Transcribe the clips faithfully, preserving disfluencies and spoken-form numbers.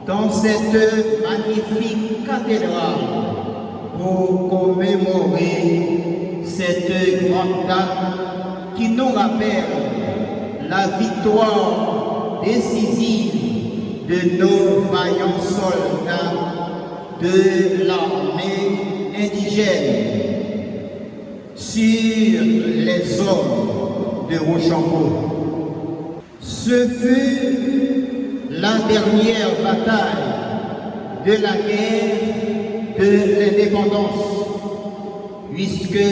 Dans cette magnifique cathédrale, pour commémorer cette grande date qui nous rappelle la victoire décisive de nos vaillants soldats de l'armée indigène sur les hommes de Rochambeau. Ce fut la dernière bataille de la guerre de l'indépendance, puisque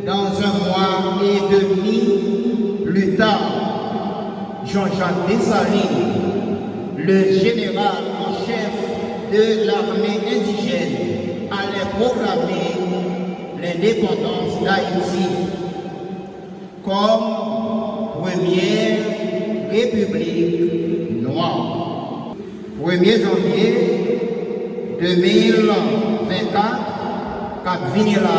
dans un mois et demi plus tard, Jean-Jacques Dessalines, le général en chef de l'armée indigène, allait proclamer l'indépendance d'Haïti comme première république noire. Premye janvye de mil vennkat k ap vini la,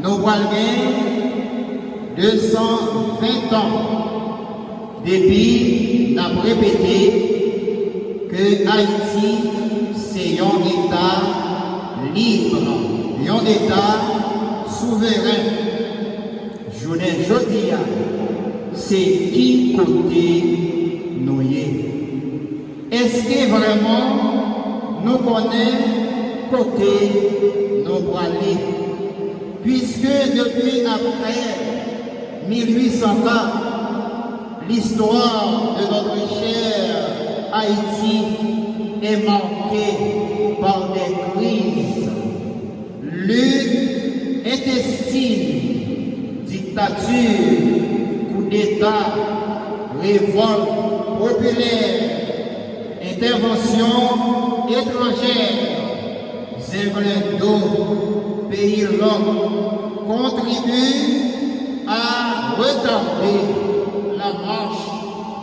nou pral gen de san ven tan depi n ap repete ke Ayiti se yon eta lib, yon eta souveren. Jounen jodi a, se ki kote nou ye? Èske vrèman nou konnen kote nou prale? Puiske depi aprè mil uit san kat, l'histoire de notre chère Haïti est marquée par des crises, luttes intestines, dictature, coup d'État, révolte populaire, intervention étrangère, Zenglen do, peyi lòk, contribue à retarder la marche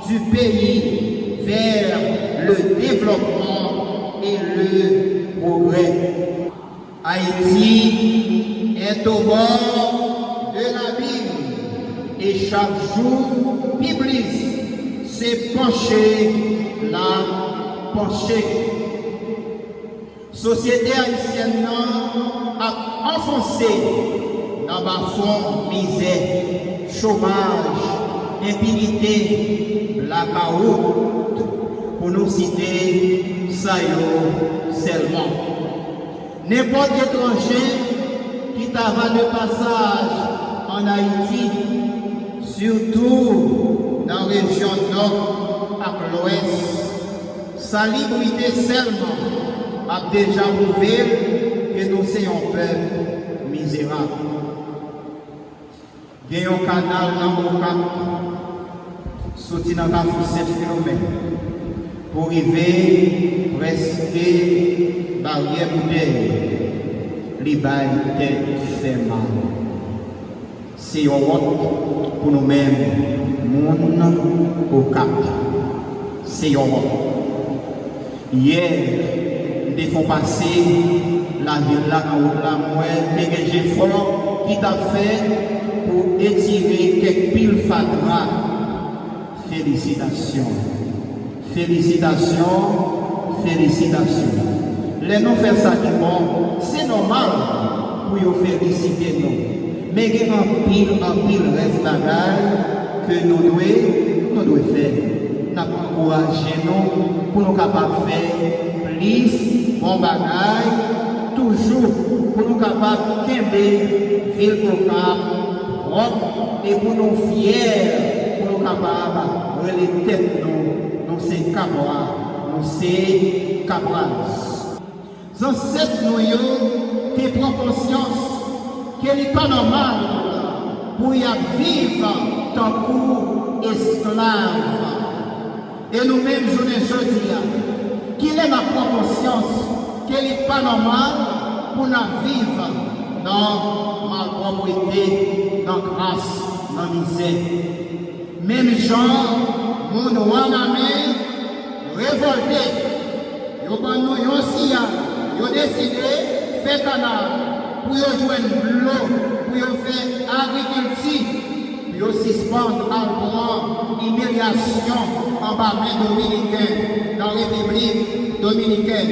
du pays vers le développement et le progrès. Haïti est au bord de l'abîme et chaque jour, pi plis, se panche l ap panche. Sosyete ayisyèn nan ap anfonse nan bafon mizè, chomaj, enpinite, blakawout, pou nou site sa yo sèlman. Nenpòt etranje ki ta va de pasaj ann Ayiti, sitou nan rejyon Nò ak Lwès, salibrite sèlman ap deja pwouve l ke nou se yon pèp mizerab. Gen yon kanal nan Okap, soti nan Kafou Sent Filomèn, pou rive prèske Baryè Boutèy, li bay tèt fè mal. Se yon wont pou nou menm, moun Okap. Se yon wont. Yè, m te fè yon pase lavil la nan wout la, m wè te gen jefò ki t ap fèt pou etire kèk pil fatra. Felisitasyon. Felisitasyon, felisitasyon. Lè nou fè sa ki bon, se nòmal pou yo felisite nou. Men gen anpil, anpil rès bagay ke nou dwe, nou dwe fè. N ap ankouraje nou pou nou kapab fè plis bon bagay toujou, pou nou kapab kenbe vil Okap pwòp e pou nou fyè, pou nou kapab rele tèt nou, nou se Kapwa, nou se Kapwaz. Zansèt nou yo te pran konsyans ke li pa nòmal pou y ap viv tankou esklav. E nou menm, jounen jodi a, kilè n ap pran konsyans ke li pa nòmal pou n ap viv nan malpwòpte, nan kras, nan mizè? Menm jan moun Wanament revòlte, yo ban nou yon siyal, yo deside fè kanal pou yo jwenn dlo, pou yo fè agrikilti, pou Yo sispann al pran imilyasyon anba men Dominiken nan Repiblik Dominikèn.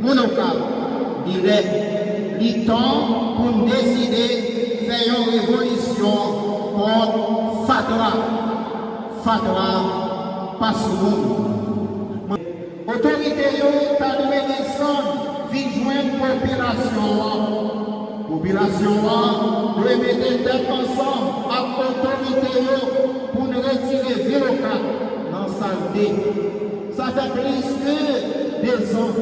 Moun Okap, li lè, li tan pou n deside fè yon revolisyon kont fatra. Fatra pa sou moun. Otorite yo ta dwe desann vin jwenn popilasyon an. Popilasyon an dwe mete tèt ansanm ak otorite yo pou n retire vil Okap nan sa l te. Sa fè plis ke de zan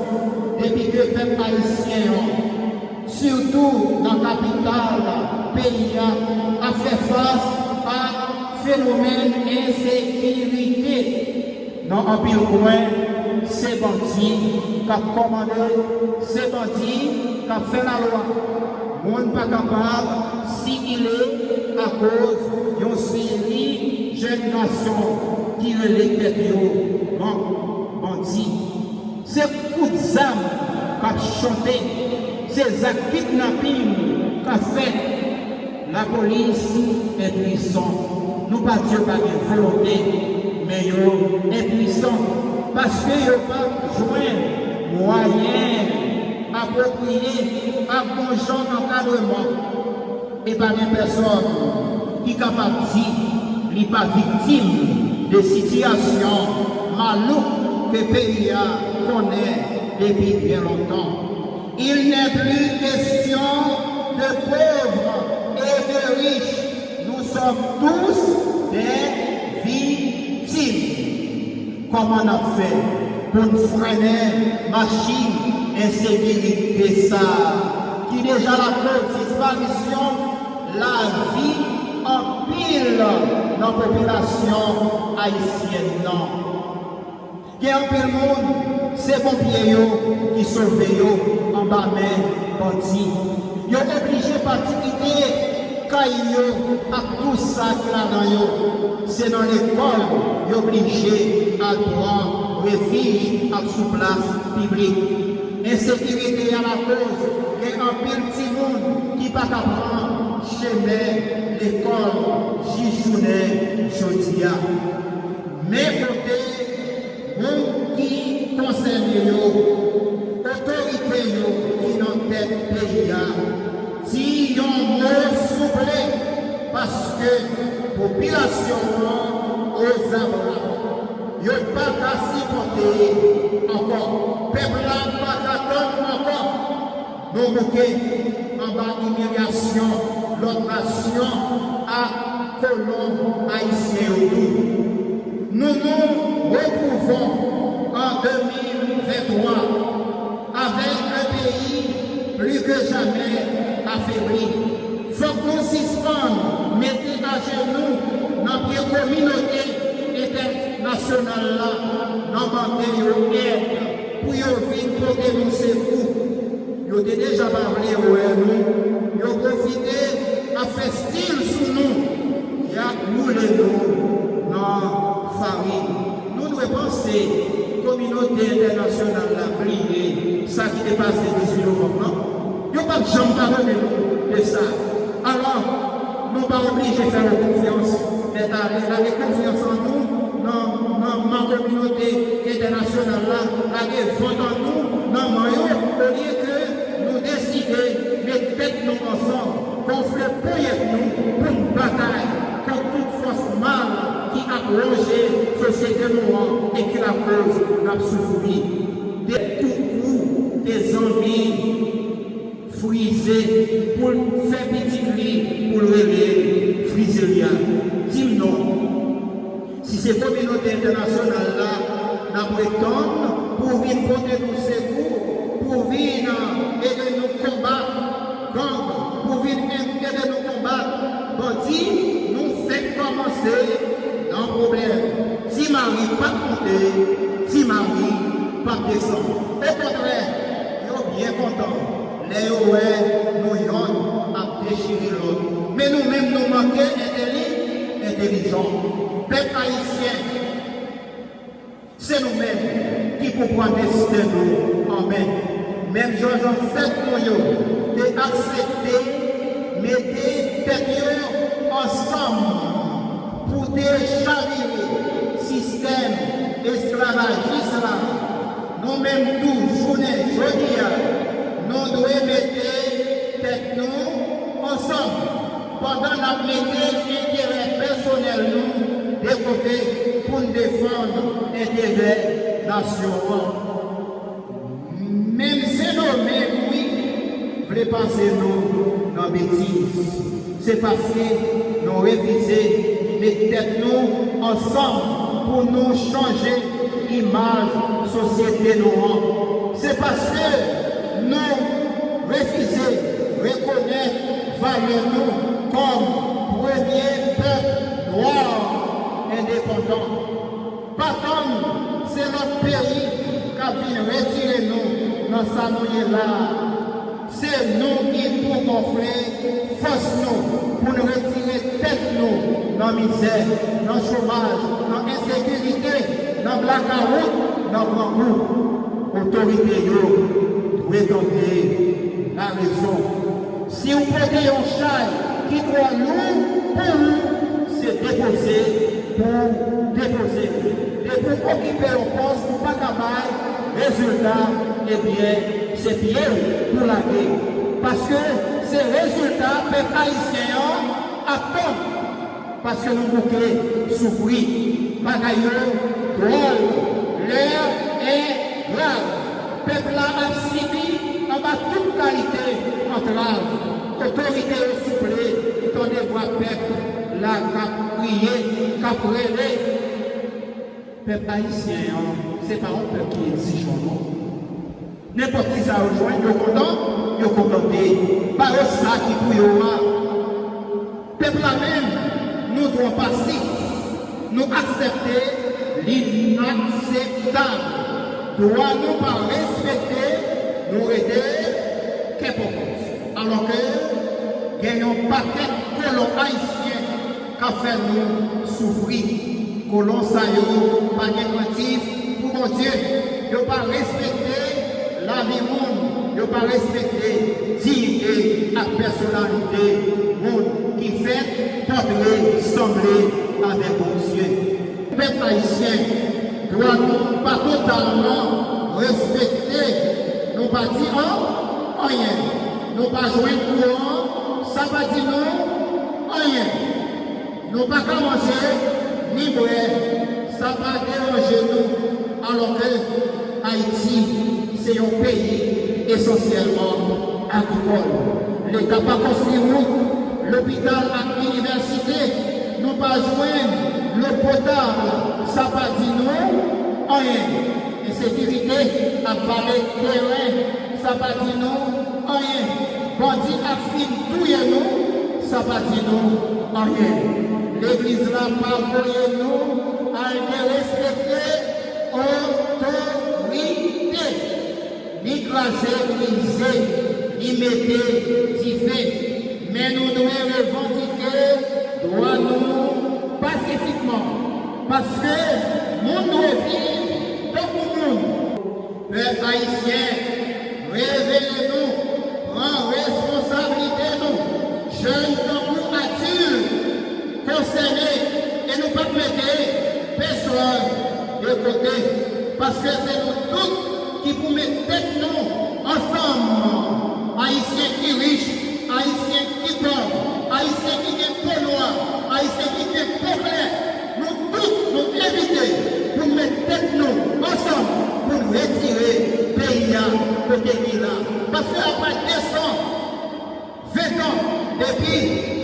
depi ke pèp ayisyen an, sitou nan kapital peyi a, ap fè fas ak fenomèn ensekirite. Nan anpil kwen, se bandi k ap kòmande, se bandi k ap fè lalwa. Moun pa kapab sikile akoz yon seri jèn gason ki rele tèt yo ban-, bandi. Se kout zam k ap chante, se zak kidnaping k ap fèt. Lapolis enpwisan. Nou pa di yo pa gen volonte, men yo enpwisan paske yo pa jwenn mwayen apwopriye ak bon jan ankadreman. E pa gen pèsòn ki kapab di li pa viktim de sitiyasyon malouk ke peyi a konnen depi byen lontan. Il n'est plus question de pauvres et de riches. Nous sommes tous des victimes. Kòman n ap fè pou n frennen machin ensekirite sa a ki deja lakoz disparisyon lavi anpil nan popilasyon ayisyèn nan? Gen anpil moun, se bon pye yo ki sove yo anba men bandi. Yo oblije pati kite kay yo ak tou sa ki ladan yo. Se nan lekòl yo blije al pran refij ak sou plas piblik. Ensekirite a lakoz gen anpil timoun ki pa ka pran chemen lekòl jis jounen jodi a. Men kote moun ki konsène yo, otorite yo ki nan tèt peyi a, di yon mo souple, paske popilasyon an ozabra. Yo pa ka sipòte ankò. Pèp la pa ka tann ankò. Nou bouke anba imilyasyon lòt nasyon ak kolon ayisyen yo tou. Nou nou retwouvon an de mil venntwa avèk yon peyi pli ke jamè afebli. Fòk nou sispann mete ajenou nan pye kominote entènasyonal la nan mande yo èd pou yo vin pote nou sekou. Yo te deja pa vle wè nou. Yo pwofite ap fè stil sou nou. Y ap woule nou nan farin. Nou dwe panse kominote entènasyonal la bliye sa ki te pase dizuit novanm nan. Yo p ap janm padone nou de sa. Alò, nou pa oblije fè yo konfyans. Mèt ale, lage konfyans an nou nan, nan, nan kominote entènasyonal la, lage vant an nou nan men yo, olye ke nou deside met tèt nou ansanm, gonfle ponyèt nou pou n batay kont tout fòs mal ki ap wonje sosyete nou an e ki lakoz n ap soufri. De koukou, de zanmi, Frize pou l fè pitit li pou l rele Frizelya. Di m non. Si se kominote entènasyonal la n ap ret tann pou vin pote nou sekou, pou vin ede nou konbat gang, pou vin ede nou konbat bandi, nou fenk kòmanse nan pwoblèm. Ti Mari p ap monte, Ti Mari p ap desann. Okontrè, yo byen kontan lè yo wè nou yonn ap dechire lòt. Men nou menm nou manke entèli-, entèlijans. Pèp ayisyen, se nou menm ki pou pran desten nou an men. Menm jan zansèt nou yo te aksepte mete tèt yo ansanm pou te chavire sistèm esklavajis la. Nou menm tou, jounen jodi a, nou dwe mete tèt nou ansanm pandan n ap mete enterè pèsonèl nou de kote pou n defann enterè nasyon an. Menm Sendomeng, wi, vle pase nou nan betiz. Se paske nou refize met tèt nou ansanm pou nou chanje imaj sosyete nou an. Se paske nou refize rekonèt valè nou kòm premye pèp nwa endepandan. Pa tann se lòt peyi k ap vin retire nou nan sa nou ye la a. Se nou ki pou gonfle fòs nou pou n retire tèt nou nan mizè, nan chomaj, nan ensekirite, nan blakawout, nan grangou. Otorite yo dwe tande larezon. Si w pote yon chay ki twò lou pou ou, se depoze pou w depoze. Depi w okipe yon pòs ou pa ka bay rezilta, ebyen, se pye w pou lage. Paske se rezilta pèp ayisyen an ap tann. Paske nou bouke soufri. Bagay yo dwòl. Lè e grav. Pèp la ap sibi anba tout kalite antrav. Otorite yo, souple, tande vwa pèp la k ap kriye, k ap rele. Pèp ayisyen an, se pa yon pèp ki egzijan, non. Nenpòt ki sa yo jwenn, yo kontan, yo kontante. Ba yo sa ki pou yo a. Pèp la menm, nou twò pasif. Nou aksepte li inakseptab. Dwa nou pa respekte, nou rete kè pòpòt. Alòke gen yon pakèt kolon ayisyen k ap fè nou soufri. Kolon sa yo pa gen krentif pou Bondye. Yo pa respekte lavi moun. Yo pa respekte diyite ak pèsonalite moun ki fèt pòtre sanble avèk Bondye. Pèp ayisyen, dwa nou pa totalman respekte. Nou pa di an, anyen. Nou pa jwenn kouran, sa pa di nou anyen. Nou pa ka manje ni bwè, sa pa deranje nou, alòke Ayiti se yon peyi esansyèlman agrikòl. Leta pa konstwi wout, lopital ak inivèsite, nou pa jwenn dlo potab, sa pa di nou anyen. Ensekirite ap vale teren, sa pa di nou anyen. Bandi ap fin touye nou, sa pa di nou anyen. Legliz la pa voye nou al derespekte otorite. Ni kraze, brize, ni mete dife. Men nou dwe revandike dwa nou pasifikman, paske moun dwe viv tankou moun. Pèp ayisyen, reveye nou, pran responsablite nou, jèn tankou adilt konsène, e nou p ap mete pèsonn de kote, paske se nou tout ki pou met tèt nou ansanm. Ayisyen ki rich, Ayisyen ki pòv, Ayisyen ki gen po nwa, Ayisyen ki gen po klè, nou tout nou envite pou n met tèt nou ansanm pou n retire peyi a kote l ye la. Paske apre de san ven tan depi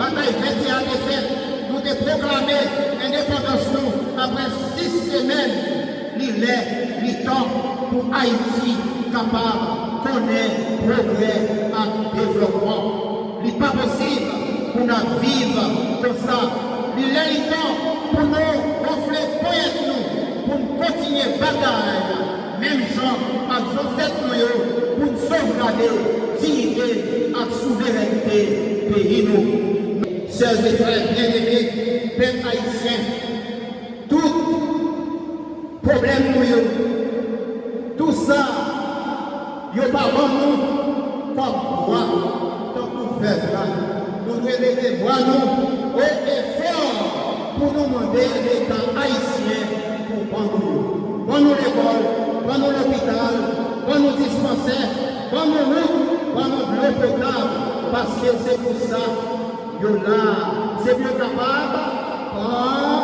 batay Vètyè a te fèt, nou te pwoklame endepandans nou apre sis semèn. Li lè, li tan pou Ayiti kapab konnen pwogrè ak devlòpman. Li pa posib pou n ap viv konsa. Li lè, li tan pou nou gonfle ponyèt nou, pou n kontinye batay menm jan ak zansèt nou yo, pou n sovgade diyite ak souverènte peyi nou. Sè e frè byeneme, pèp ayisyen, tout pwoblèm nou yo, tou sa yo pa ban nou kòm dwa tankou vèv la. Nou dwe leve vwa nou wo e fò pou nou mande Leta ayisyen pou ban nou yo. Ban nou lekòl, ban nou lopital, ban nou dispansè, ban nou wout, ban nou dlo potab, paske se pou sa yo la. Se pou yo kapab pran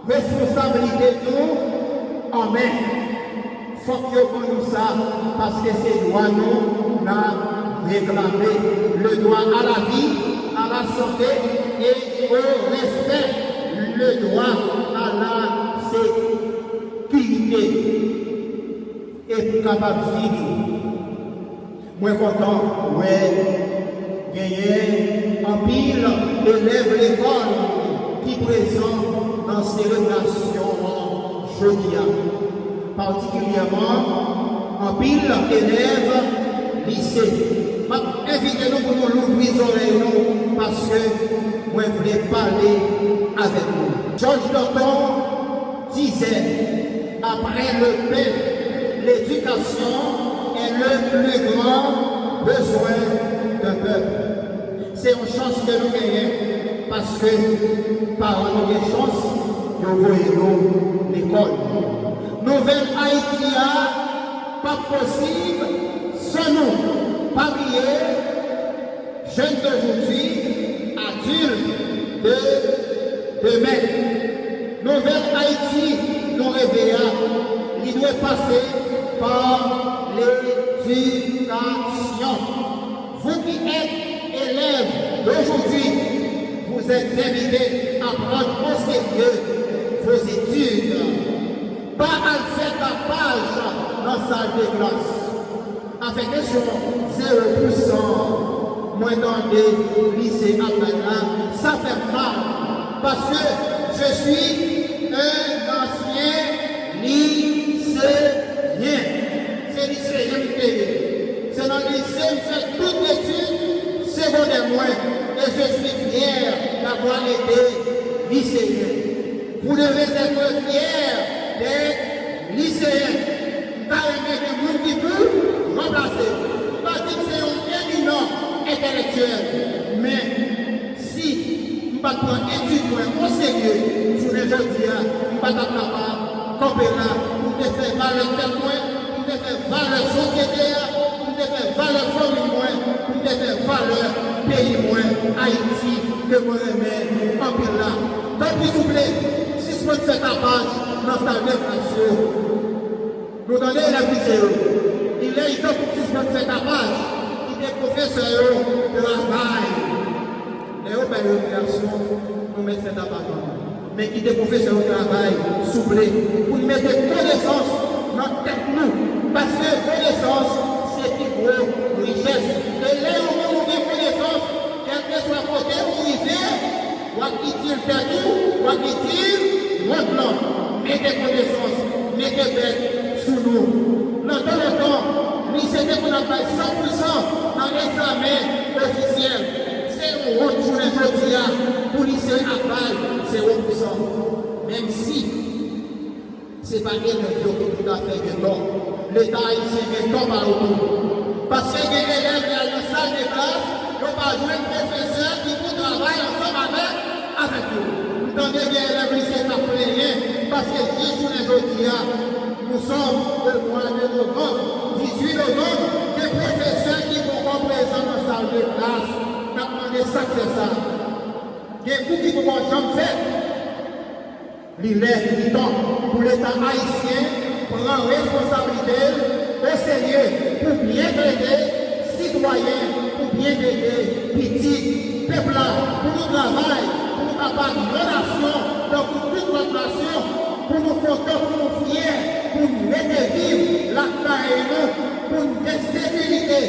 responsablite nou an men. Fòk yo ban nou sa, paske se dwa nou n ap reklame. Le droit à la vie, à la santé et au respect. Le droit à la sécurité. E pou kapab fini, mwen kontan wè genyen anpil elèv lekòl ki prezan nan selebrasyon an jodi a, patikilyèman anpil elèv lise. M ap envite nou pou nou louvri zòrèy nou, paske mwen vle pale avèk nou. Jòj Danton disait, après le pain, l'éducation est le plus grand besoin d'un peuple. Se yon chans ke nou genyen, paske paran nou gen chans, yo voye nou lekòl. Nouvèl Ayiti a p ap posib san nou. Pa bliye, jeunes d'aujourd'hui, adultes de demain. Nouvèl Ayiti nou reve a, li dwe pase pa ledikasyon. Vous qui êtes élèves d'aujourd'hui, vous êtes invités à prendre au sérieux vos études. Pa al fè tapaj nan sal de klas. Afè kesyon zewo pou san, mwen tande lise ap bay la, sa fè m mal. Paske je suis un ancien lycéen. Se liseyen m te ye. Se nan lise m fè tout etid segondè mwen. Et je suis fier d'avoir été lycéen. Vous devez être fiers d'être lycéen. M ta renmen gen moun ki pou ranplase m. M pa di m se yon eminan entèlektyèl, men si m pa t pran etid mwen o serye, jounen jodi a, m pa t ap kapab kanpe la pou m te fè valè tèt mwen, pou m te fè valè sosyete a, pou m te fè valè fanmi mwen, pou m te fè valè peyi mwen, Ayiti, ke mwen renmen anpil la. Tanpri, souple, sispann fè tapaj nan sal de klas yo. Nou tande elèv lise yo. Li lè li tan pou sispann fè tapaj, kite pwofesè yo travay. Lè yo bay rekreyasyon, nou mèt fè tapaj nou. Men kite pwofesè yo travay, souple, pou n mete konesans nan tèt nou. Paske konesans, se pi gwo richès. E lè yon moun ou gen konesans, kèlkeswa kote ou rive, w ap itil tèt ou, w ap itil mond lan. Mete konesans, mete bèt sou nou. Nan tan lontan, lise te konn ap bay san pou san nan egzamen ofisyèl. Se yon wont jounen jodi a pou lise ap bay zewo pou san. Menm si se pa elèv yo ki tout afè gen tò. Leta ayisyen gen tò pa yo tou. Paske gen elèv ki al nan sal de klas, yo pa jwenn pwofesè ki pou travay ansanm avèk, avèk yo. M tande gen elèv lise k ap plenyen, paske jis jounen jodi a, nous sommes au mois de novembre, dizuit novanm, gen pwofesè ki poko prezan nan sal de klas, k ap mande sa k fè sa. Gen kou ki poko janm fèt. Li lè, li tan pou Leta ayisyen pran responsablite l o serye pou byen trete sitwayen, pou byen trete pitit pèp la, pou nou travay, pou nou kapab yon nasyon tankou tout lòt nasyon, pou nou kontan, pou nou fyè, pou n rete viv lakay nou, pou n gen sekirite,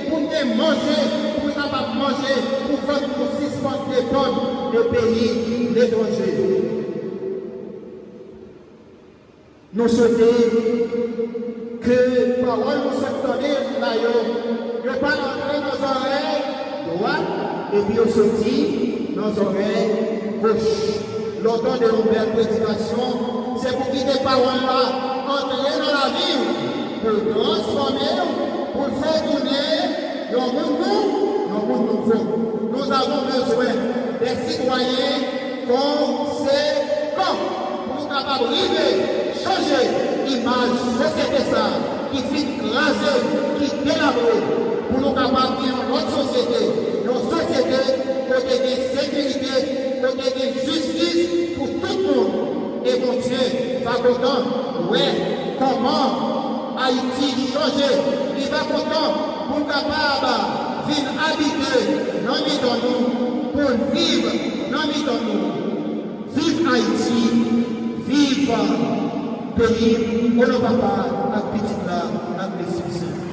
pou n gen manje, pou nou kapab manje, pou vant nou sispann depann de peyi letranje. Nou swete ke pawòl nou sot tande la yo, yo pa antre nan zòrèy dwat epi yo soti nan zòrèy goch. Lè w tande yon bèl predikasyon, se pou kite pawòl la antre nan lavi w, pou l transfòme w, pou l fè w tounen yon moun nou, yon moun nouvo. Nous avons besoin des citoyens conséquents pou nou kapab rive chanje imaj sosyete sa a ki fin kraze, ki delabre, pou nou kapab gen yon lòt sosyete, yon sosyete kote gen sekirite, kote gen jistis pou tout moun. E Bondye va kontan wè kòman Ayiti chanje. Li va kontan pou l kapab vin abite nan mitan nou, pou l viv nan mitan nou. Viv Ayiti, viv peyi m, o non Papa, ak Pitit la, ak Lespri Sen.